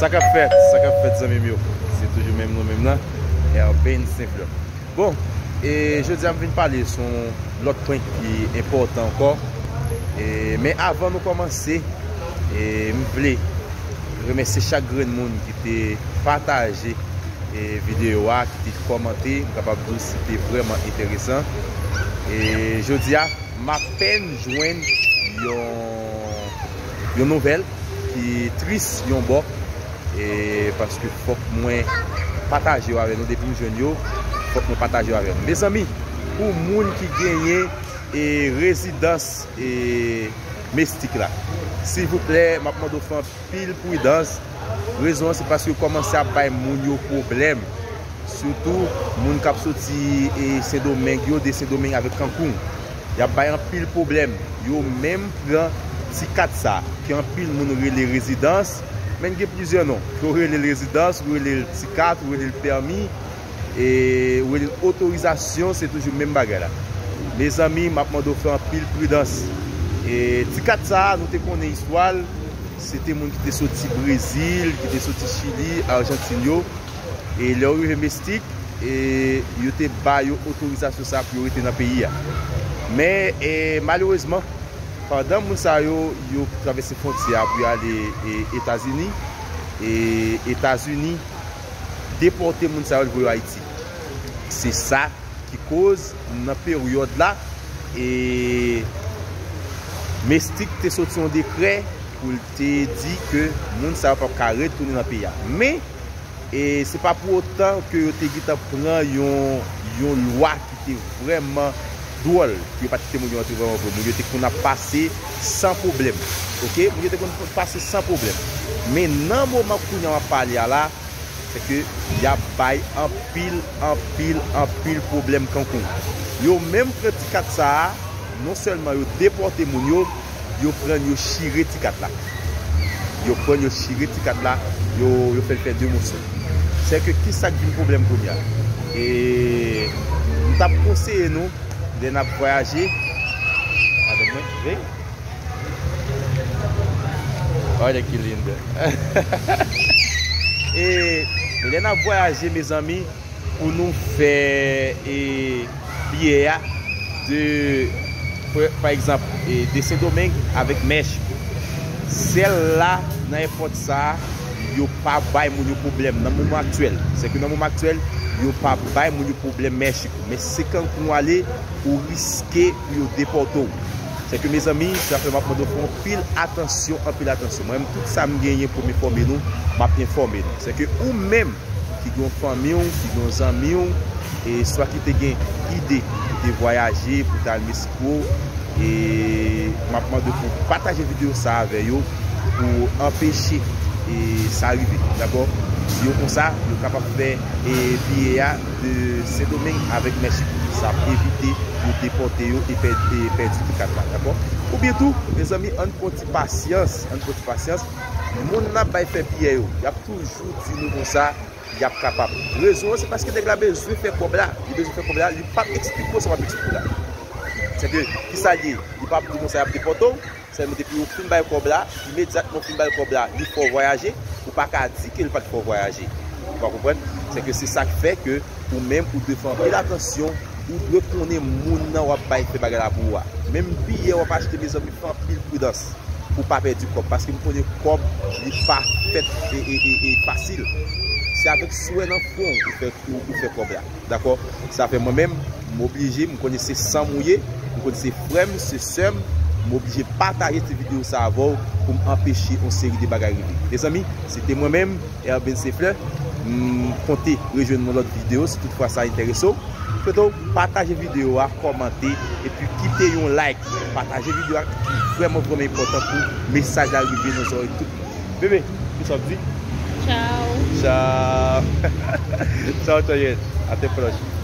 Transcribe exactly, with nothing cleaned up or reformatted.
Sa k ap fèt, sa k ap fèt, zanmi m yo? Se toujou menm nou menm nan, Erben Senflè. Bon, e jodi a m vin pale sou yon lòt pwen ki enpòtan ankò. E, men avan nou kòmanse, e, m vle remèsye chak grenn moun ki te pataje, e, videyo a, ki te kòmante. M kapab di w se te vrèman enteresan. E jodi a, m apèn jwenn yon, yon nouvèl ki tris yon bò. E paske fòk mwen pataje yo avè nou, depi m jwenn yo, fòk mwen pataje yo avè nou. Mezanmi, pou moun ki genyen, e, rezidans, e, Mestik la, silvouplè, m ap mande w fè anpil pridans. Rezon an, se paske yo kòmanse ap bay moun yo pwoblèm. Sitou moun k ap soti, e, Sendomeng yo, de Sendomeng avèk Kankoun. Y ap bay anpil pwoblèm. Yo menm pran ti kat sa, ke anpil moun rele rezidans, men gen plizyè non. Yo rele l rezidans, yo rele l ti kat, yo rele l pèmi, e, yo rele l otorizasyon, se toujou menm bagay la. Mezanmi, m ap mande w fè anpil pridans. E, ti kat sa a, nou te konnen istwa l, se te moun ki te soti Brezil, ki te soti Chili, Ajantin yo. E lè yo rive Mestik, e yo te ba yo otorizasyon sa a pou yo rete nan peyi a. Men, e, malerezman, pandan moun sa yo, yo travèse fwontyè a pou y ale, e, Etazini, e Etazini depòte moun sa yo, l voye yo Ayiti. Se sa ki koz nan peryòd la, e Mestik te soti yon dekrè pou l te di ke moun sa yo p ap ka retounen nan peyi a. Men, e se pa pou otan ke yo te gentan pran yon, yon lwa ki te vrèman dwòl, ke yo pa t kite moun yo antre vrèman vre. Moun yo te konn ap pase san pwoblèm. Oke? Moun yo te konn pase san pwoblèm. Men nan moman kounye a m ap pale a la, se ke y ap bay anpil, anpil, anpil pwoblèm Kankou. Yo menm pran ti kat sa a, non sèlman yo depòte moun yo, yo pran yo chire ti kat la. Yo pran yo chire ti kat la, yo, yo fè l fè de moso. Se ke ki sa k vin pwoblèm kounye a? E m t ap konseye nou, lè n ap vwayaje, madanm mwen, vey. Olha que linda. E lè n ap vwayaje, mezanmi, pou nou fè, e, biyè a de, pa, pa egzanp, e, de Sendomeng avèk Mèchik. Sèl la, nan èpòt sa a, yo pa bay moun yo pwoblèm nan moman aktyèl. Se ke nan moman aktyèl, yo pa bay moun yo pwoblèm Mèchik. Men se Kankou w ale, ou riske pou yo depòte w. Se ke, mezanmi, sa fè m ap mande w fè anpil atansyon, anpil atansyon. Mwen menm, tout sa m genyen pou m enfòme nou, m ap enfòme nou. Se ke ou menm ki gen yon fanmi w, ki gen yon zanmi w, e swa ki te gen ide pou te vwayaje, pou te al Meksiko, e m ap mande w pou pataje videyo sa a avè yo, pou anpeche, e, sa rive, dakò? Si yo konsa, yo kapab fè, e, biyè a de Sendomeng avèk Mèchik. Sa ap evite yo depòte yo e pè-, e pèdi ti kat la, dakò? Oubyen tou, mezanmi, ann pran ti pasyans, ann pran ti pasyans. Moun n ap bay fè biyè yo, y ap toujou di nou konsa, y ap kapab. Rezon an, se paske nèg la bezwen fè kòb la. Li bezwen fè kòb la, li p ap eksplike w sa m ap eksplike w la. Se ke, ki sa l ye? Li p ap di konsa y ap depòte w, sèlman depi ou fin bay kòb la, imedyatman ou fin bay kòb la, li fè w vwayaje, ou pa ka di ke l pa t fè w vwayaje. Ou pa konprann? Se ke se sa k fè ke ou menm ou dwe fè anpil atansyon, ou dwe konnen moun nan w ap bay fè bagay la pou ou a. Menm biyè w ap achte, mezanmi, fè anpil pridans pou w pa pèdi kòb, paske m konnen kòb li pa fèt e, e, e, e fasil. Se avèk swè nan fwon ou fè, ou, ou fè kòb la. Dakò? Sa fè mwen menm, m oblije, m konnen se san m ou ye, m konnen se frè m, se sè m, m oblije pataje ti videyo sa avè w pou m anpeche yon seri de bagay rive. Mezanmi, se te mwen menm, Erben Seflè. M konte rejwenn nou lòt videyo si toutfwa sa enterese w. Pito pataje videyo a, kòmante, epi kite yon like. Pataje videyo a ki vrèman, vrèman enpòtan pou mesaj la rive nan zòrèy tout moun. Bebe, kisa w ap di? Tchao. Tchao. Tchao, tchao, yes. Até próxima.